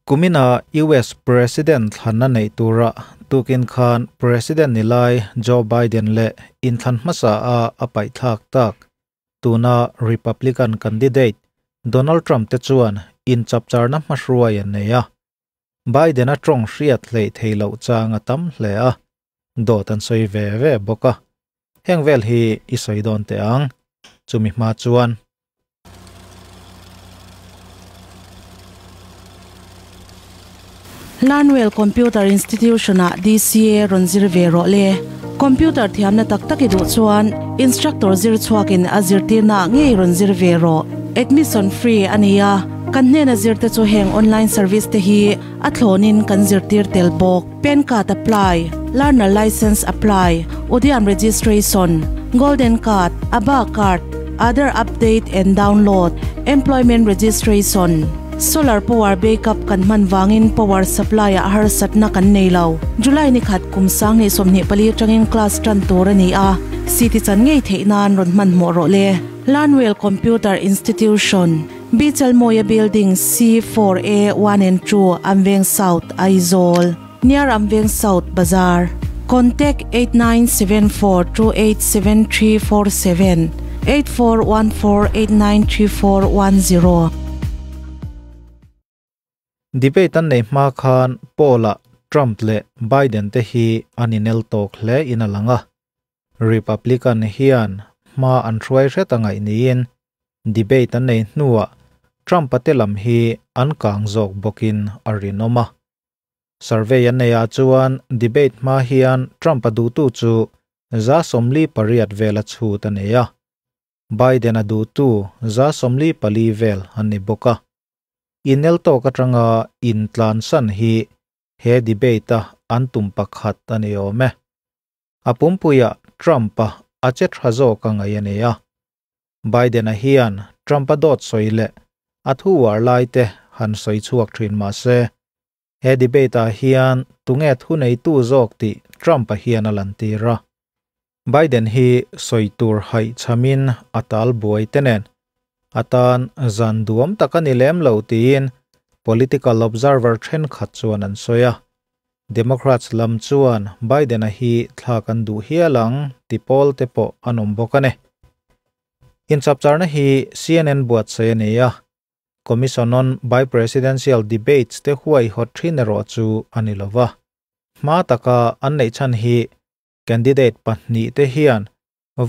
Kumina US President thlanna nei tura tukin khan President nilai Joe Biden le inthlan hmasa a apai thlak tak tuna Republican candidate Donald Trump te chuan in chapcharna hmahruai an nei a. Biden a tawng hriat hlei theilo chang a tam hle a, dawt an sawi ve ve bawk a. Heng vel hi i sawi dawn teh ang. Chumi hma chuan. Learnwell Computer Institution-ah DCA rawn zir ve rawh le. Computer thiamna tak tak i duh chuan instructor zir chhuakin a zirtirnaah ngei rawn zir ve rawh. Admission free a ni a, kan hnena zirte chu heng online service te hi a thlawnin kan zirtir tel bawk. Pan card apply, learner license apply, Udyam registration, golden card, Abha card, Aadhaar update and download, employment registration, solar power backup kan hman vangin power supply ah harsatna kan nei lo. July ni khat kum 2024 atangin class tan tur a ni a, city chan ngei theih nan rawn hmanhmawh rawh le. Learnwell Computer Institution, Bichalmawia Building C4A 1 and 2, Amveng South, Aizawl, near Amveng South Bazar. Contact 8974287347, 8414893410. Debate an nei hma khan Paul-a Trump leh Biden te hi an inel tawk hle in a lang a. Republican hian hma an hruai hret a ngaih niin debate an nei hnuah Trump-a te lam hi an kang zawk bawkin a rinawm a. Survey an neiah chuan debate hma hian Trump-a duhtu chu 48% vel a chhut a nei a, Biden-a duhtu 44% vel an ni bawk a. Inel tawk atanga intlansan hi he debate-a an tum pakhat a ni awm e. A pumpuiah Trump-a a che tha zawk a ngaih a ni a. Biden-a hian Trump-a dawt sawi leh a thu uar lai te han sawi chhuak thin mah se, he debate-ah hian tunge thuneitu zawk tih Trump-a hian a lantir a. Biden hi sawi tur haih chhamin a tal buai te nen a tan zan duam tak a ni lem lo tiin political observer thenkhat chuan an sawi a. Democrats lam chuan Biden-a hi thla kan duh hial ang ti pawl te pawh an awm bawk a ni. Inchapcharna hi CNN buatsaih a ni a, Commission on Bi-Presidential Debates te huaihawt thin erawh chu a ni lo va. Hma taka an neih chhan hi candidate pahnih te hian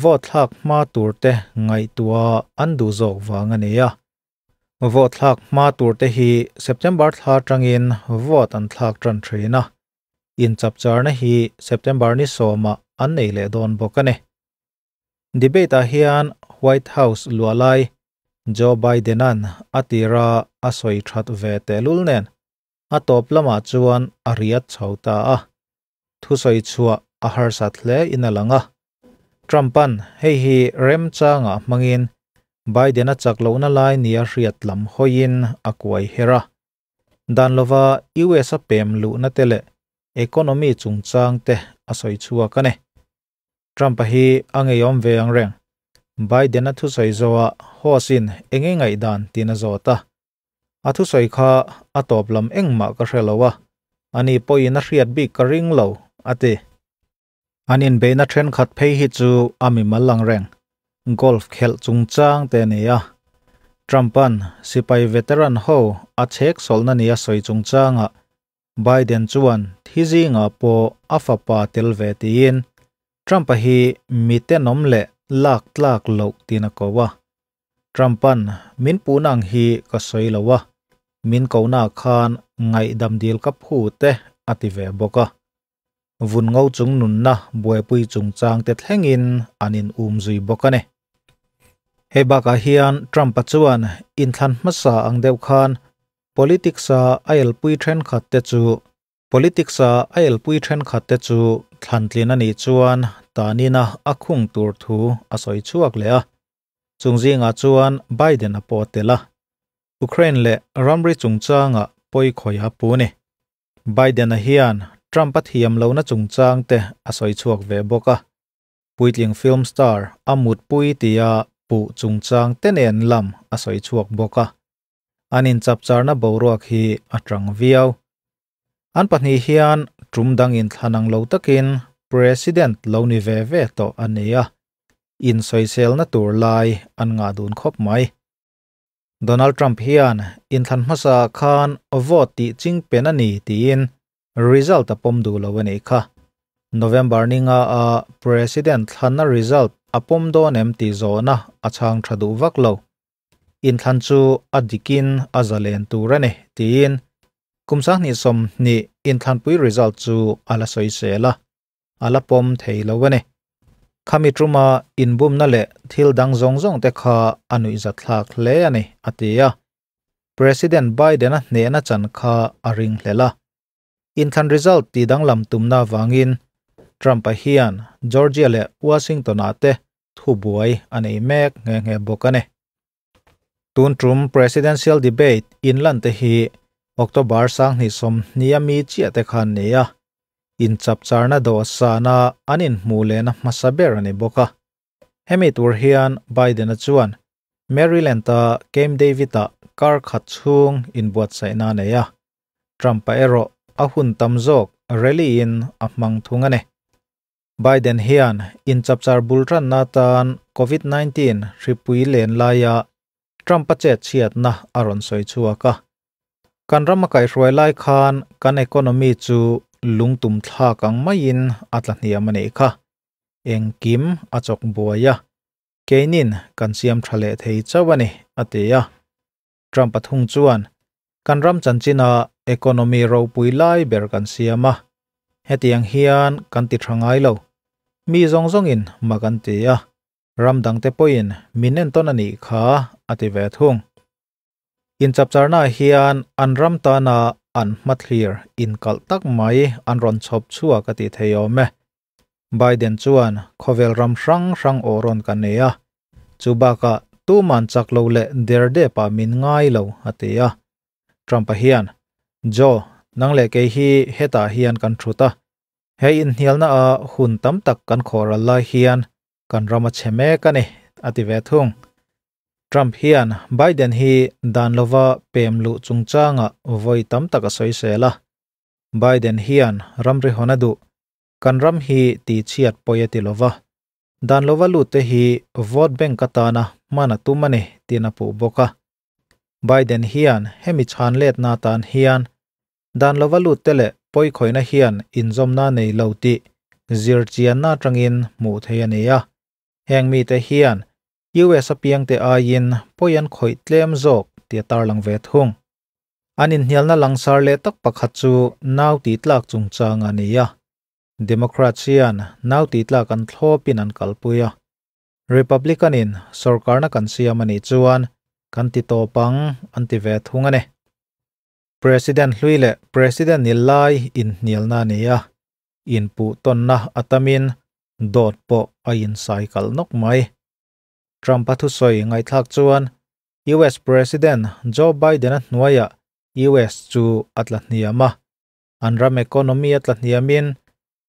vote thlak hma tur te ngaihtuah an duh zawk vang a ni a. Vote thlak hma tur te hi September thla atangin vote an thlak tan thin a, inchapcharna hi September ni sawmah an nei leh dawn bawk a ni. Debate ah hian White House luahlai Joe Biden-a'n a tira a sawi that ve tehlul nen a tawp lamah chuan a riat chho ta a. Thusawi chhuah a harsat hle in a lang a. Trump-a'n hei hi remchangah hmangin Biden-a chak lohna lai nia hriat lam hawiin a kuai her a. Dan lova US a pem luhna te leh economy chungchang te a sawi chhuak a ni. Trump-a hi a ngeiawm ve ang reng. Biden-a thusawi zawhah host-in eng nge ngaihdan tiin a zawt a. A thusawi kha a tawp lam engmah ka hre lo a, ani pawhin a hriat bik ka ring lo, a ti. An inbeihna thenkhat phei hi chu a mimal ang reng, golf khelh chungchang te a ni a. Trump-a'n sipai veteran ho a chhek sawlhna nia sawi chungchangah Biden chuan thi zingah pawh a fapa tel ve tiin Trump-a hi mi tenawm leh lak tlak loh tiin a ko a. Trump-a'n min puhna ang hi ka sawi lo a, min kohna khan ngaihdam dil ka phu te a ti ve bawk a. Vun ngo chung nunna buaipui chungchang te thlengin an in um zui bawk a ni. Hei bakah hian Trump-a chuan inthlan hmasa ang deuh khan politics-a a elpui thenkhat te chu Politics-a a elpui thenkhat te chu thlantlin a nih chuan tanina a khung tur thu a sawi chhuak leh a. Chung zingah chuan Biden a pawh tel a. Ukraine leh ramri chungchangah pawi khawi a pu a ni. Biden-a hian Trump-a thiam lohna chungchang te a sawi chhuak ve bawk a. Puitling film star a mutpui tia puh chungchang te nen lam a sawi chhuak bawk a. An inchapcharna boruak hi a tang viau. An pahnih hian tum dang inthlan ang lo takin President lo ni ve ve tawh an ni a, insawiselna tur lai an ngah dun khawp mai. Donald Trump hian inthlan hmasa khan vote tih chingpen a ni tiin result a pawm duh lo a nih kha. November ninga a President thlanna result a pawm dawn em tih zawhna a chhang tha duh vak lo. Inthlan chu a dikin a zalen tur a ni tiin kum 2020 inthlanpui result chu a la sawisel a, a la pawm thei lo a ni. Khami tuma inbumna leh thil dang zawng zawng te kha a nuihzatthlak hle a ni, a ti a. President Biden-a hnehna chan kha a ring hlel a. Inthlan result ti danglam tumna avangin Trump-a hian Georgia leh Washington-ah te thubuai a nei mek nghe nghe bawk a ni. Tun tum presidential debate inlan te hi October 2020 a mi chiah te khan ni a, inchapcharna dawhsana an inhmuh lehna hmasa ber a ni bawk a. Hemi tur hian Biden-a chuan Maryland-a Camp David-ah kar khat chhung inbuatsaihna a nei a, Trump-a erawh a hun tam zawk rally-in a hmang thung a ni. Biden hian inchapchar bul tanna atan Covid-19 hripui len laia Trump-a chet chhiatna a rawn sawi chhuak a. Kan ram a kaihhruai lai khan kan economy chu lungtum thlak ang maiin a tla hniam a nih kha. Engkim a chawk buai a, keinin kan siam tha leh thei chauh a ni, a ti a. Trump-a thung chuan kan ram chanchina economy ropui lai ber kan siam a, hetiang hian kan ti tha ngai lo. Mi zawng zawngin mak an ti a, ram dangte pawhin min entawn a nih kha, a ti ve thung. Inchapcharnaah hian an ram tana an hmathlir inkalh tak mai an rawn chhawp chhuak a ti thei awm e. Biden chuan khawvel ram hrang hrang aw rawn kan nei a, chu bakah tuman chak lo leh der depah min ngai lo, a ti a. Trump-a hian, Joe, nang leh kei hi hetah hian kan thut a, he inhnialna a hun tam tak kan khawhral lai hian kan ram a chhe mek a ni, a ti ve thung. Trump hian Biden hi dan lova pem luh chungchangah vawi tam tak a sawisel a. Biden hian ramri hawn a duh, kan ram hi tihchhiat pawi a ti lova, dan lova lut te hi vote bank atana hman a tum a ni tiin a puh bawk a. Biden hian hemi chhan letna atan hian dan lova lut te leh pawikhawihna hian inzawmna nei lo tih zirchianna atangin hmuh theih a ni a. Heng mite hian US apiangte aiin pawi an khawih tlem zawk tih a tarlang ve thung. An inhnialna langsar leh tak pakhat chu nau tihtlak chungchang a ni a. Democrats hian nau tihtlak an thlawpin an kalpui a. Republican-in sorkarna kan siam a nih chuan kan ti tawp ang an ti ve thung a ni. President hlui leh President ni lai inhnialna a ni a, inpuh tawnna a tamin dawt pawh a insai kalh nawk mai. Trump-a thusawi ngaihthlak chuan US President Joe Biden-a hnuaiah US chu a tla hniam a, an ram economy a tla hniamin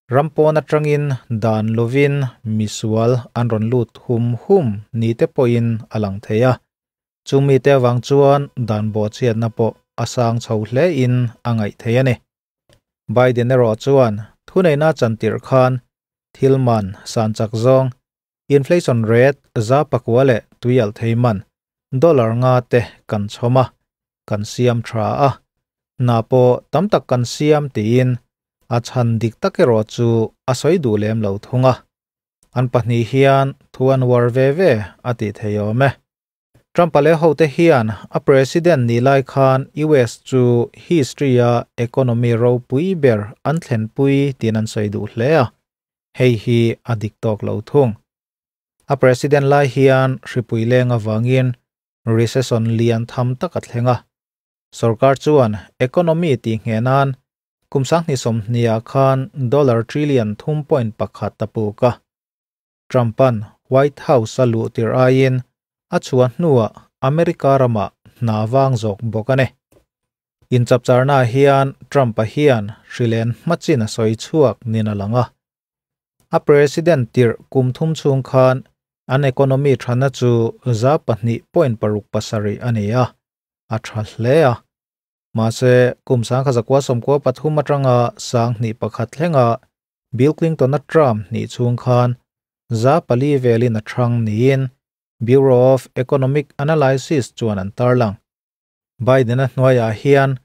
ram pawn atangin dan lovin misual an rawn lut hum hum ni te pawhin a lang thei a. Chumi te avang chuan dan bawhchhiatna pawh a sang chho hlein a ngaih thei a ni. Biden erawh chuan thuneihna chantirh khan thil man san chak zawng, inflation rate 9% leh tuialh thei man dollar nga te kan chhawm a, kan siam tha a, hna pawh tam tak kan siam tiin a chhan dik tak erawh chu a sawi duh lem lo thung a. An pahnih hian thu an uar ve ve a tih thei awm e. Trump-a leh hote hian a president nih lai khan US chu history-a economy ropui ber an thlenpui tiin an sawi duh hle a, hei hi a dik tawk lo thung. A president lai hian hripui leng avangin recession lian tham tak a thleng a. Sorkar chuan economy tih ngheh nan kum 2020 khan dollar trillion 3.1 a puk a. Trump-a'n White House a luh tirh aiin a chhuah hnuah America ramah hna vang zawk bawk a ni. Inchapcharnaah hian Trump-a hian hrilen hmachin a sawi chhuak nin a lang a. A president tirh kum thum chhung khan an economy thana chu 2.67 a ni a. a tha hle a. Mahse kum 1993 atanga 2001 thlenga Bill Clinton a term hnih chhung khan 4% velin a thang niin Bureau of Economic Analysis chuan an tarlang. Biden a hnuaiah hian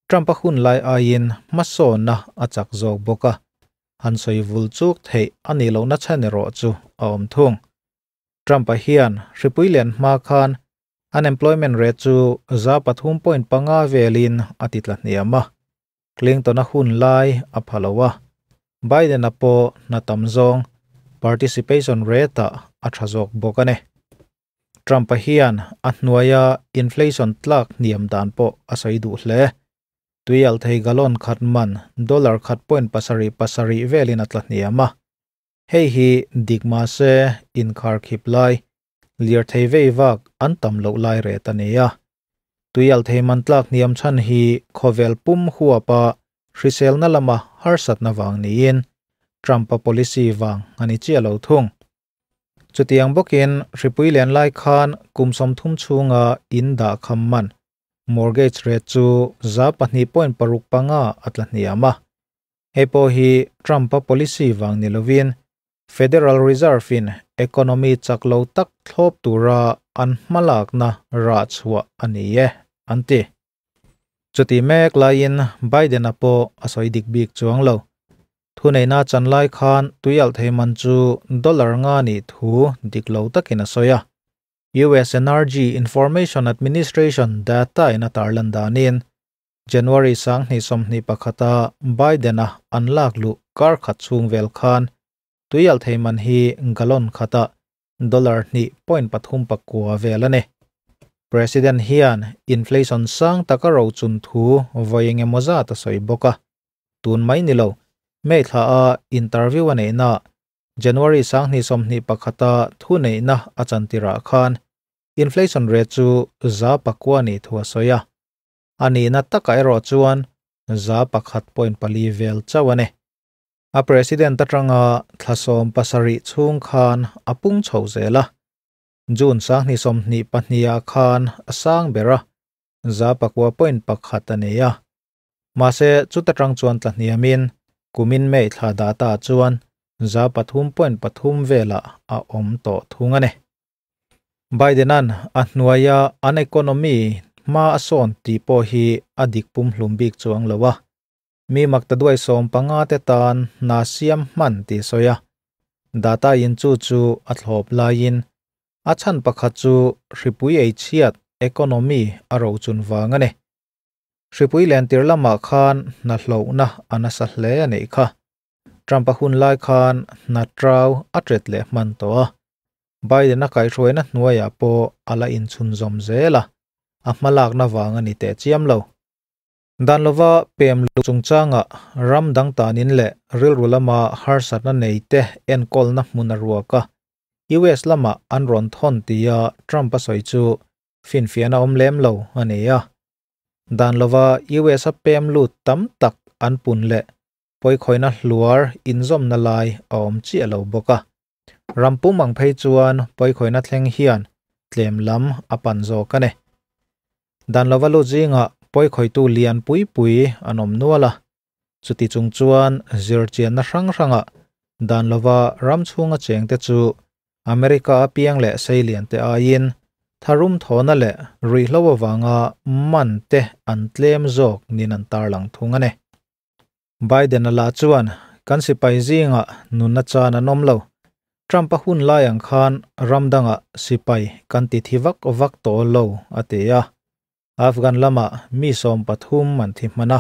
Trump a hun lai aiin hmasawnna a chak zawk bawk a, han sawi vul chuk theih a nih lohna chhan erawh chu a awm thung. Trump-a hian hripui lian hma khan unemployment rate chu 3.5 velin a ti tla hniam a, Clinton-a hun lai a pha lo a, Biden-a pawh hna tam zawng participation rate-ah a tha zawk bawk a ni. Trump-a hian a hnuaia inflation tlak hniam dan pawh a sawi duh hle. Tuialthei gallon khat man dollar khat point pasarih pasarih velin a tla hniam a. Hei hi dik mahse inkharkhip lai, lirthei vei vak an tam loh lai ret a ni a. Tuialthei man tlak hniam chhan hi khawvel pum huapa hriselna lama harsatna vang niin Trump-a policy vang a ni chiah lo thung. Chutiang bawkin hripui lian lai khan kum 30 chhunga in dah kham man mortgage rate chu 2.65% a tla hniam a. Hei pawh hi Trump-a policy vang ni lovin Federal Reserve in economy chak lo tak thlawp tura an hmalakna rah chhuah a ni e, an ti. Chuti mek laiin Biden-a pawh a sawi dik bik chuang lo. Thuneihna chan lai khan tuialhthei man chu dollar nga nih thu dik lo takin a sawi a. US Energy Information Administration data in a tarlan danin January 2021-a Biden-a an lak luh kar khat chhung vel khan tuialhthei man hi gallon khata dollar 2.39 vel a ni. President hian inflation sang taka ro chun thu vawi engemaw zat a sawi bawk a. Tun mai ni lo, May thla a interview a neihna January 2021-a thu neihna a chantirah khan inflation rate chu 9% nih thu a sawi a. A nihna takah erawh chuan 1.4 vel chauh a ni. A president atanga thla 17 chhung khan a pung chho zel a. June 2022-ah khan a sang ber a, 9.1 a nei a. Mahse chuta tang chuan tla hniamin kumin May thla data chuan 3.3 velah a awm tawh thung a ni. Biden-a'n a hnuaia an economy hma a sawn tih pawh hi a dik pumhlum bik chuang lo a. Mi maktaduai 15 te tan hna siam hman tih sawi a. Data in chu chu a thlawp laiin a chhan pakhat chu hripui ei chhiat economy a rochun vang a ni. Hripui lentir lamah khan hna hlohna a nasa hle a neih kha. Trump-a hun lai khan hna trau a tet leh hman tawh a. Biden-a kaihhruaina hnuaiah pawh a la inchhunzawm zel a, a hmalakna vang a ni teh chiam lo. Dan lova pem luh chungchanga ram dang tanin leh rilru lama harsatna nei te enkawlna hmun a ruak a, US lama an rawn thawn tia Trump-a sawi chu finfiahna awm lem lo a ni a. Dan lova US-a pem lut tam tak an pun leh pawikhawina hluar inzawmna lai a awm chiah lo bawk a. Ram pum ang phei chuan pawikhawina thleng hian tlem lam a pan zawk a ni. Dan lova lut zingah pawikhawitu lian pui pui an awm nual a. Chuti chung chuan zirchianna hrang hrangah dan lova ram chhunga chengte chu America a piang leh seilian te aiin tharum thawna leh ruihhlo avanga man te an tlem zawk nin an tarlang thung a ni. Biden-a lah chuan kan sipai zingah nunna chan an awm lo. Trump-a hun lai ang khan ram dangah sipai kan ti thi vak vak tawh lo a ti a. Afghan lamah mi 13 an thi hman a.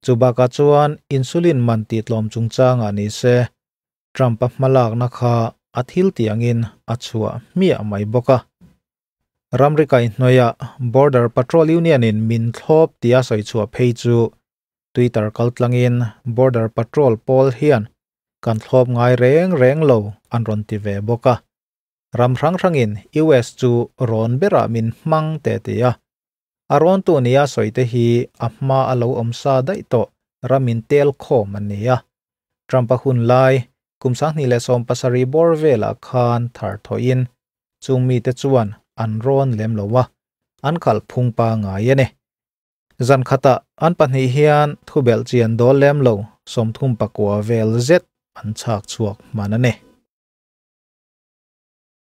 Chubakah chuan insulin man tih tlawm chungchangah ni se Trump-a hmalakna kha a thil tiangin a chhuah hmiah mai bawk a. Ramri kaihhnawihah Border Patrol Union-in min thlawp tia sawi chhuah phei chu Twitter kaltlangin Border Patrol pawl hian kan thlawp ngai reng reng lo an rawn ti ve bawk a. Ram hrang hrangin US chu rawn berah min hmang teh ti a. A rawntu nia sawi te hi a hma a lo awm sa daih tawh ramin tel khawm an ni a. Trump-a hun lai kum 2017 bawr velah khan thar thawhin chung mite chuan an rawn lem lo a. an khalphung pangai a ni. Zan khatah an pahnih hian thubelh chian dawl lem lo 39 vel zet an chhak chhuak hman a ni.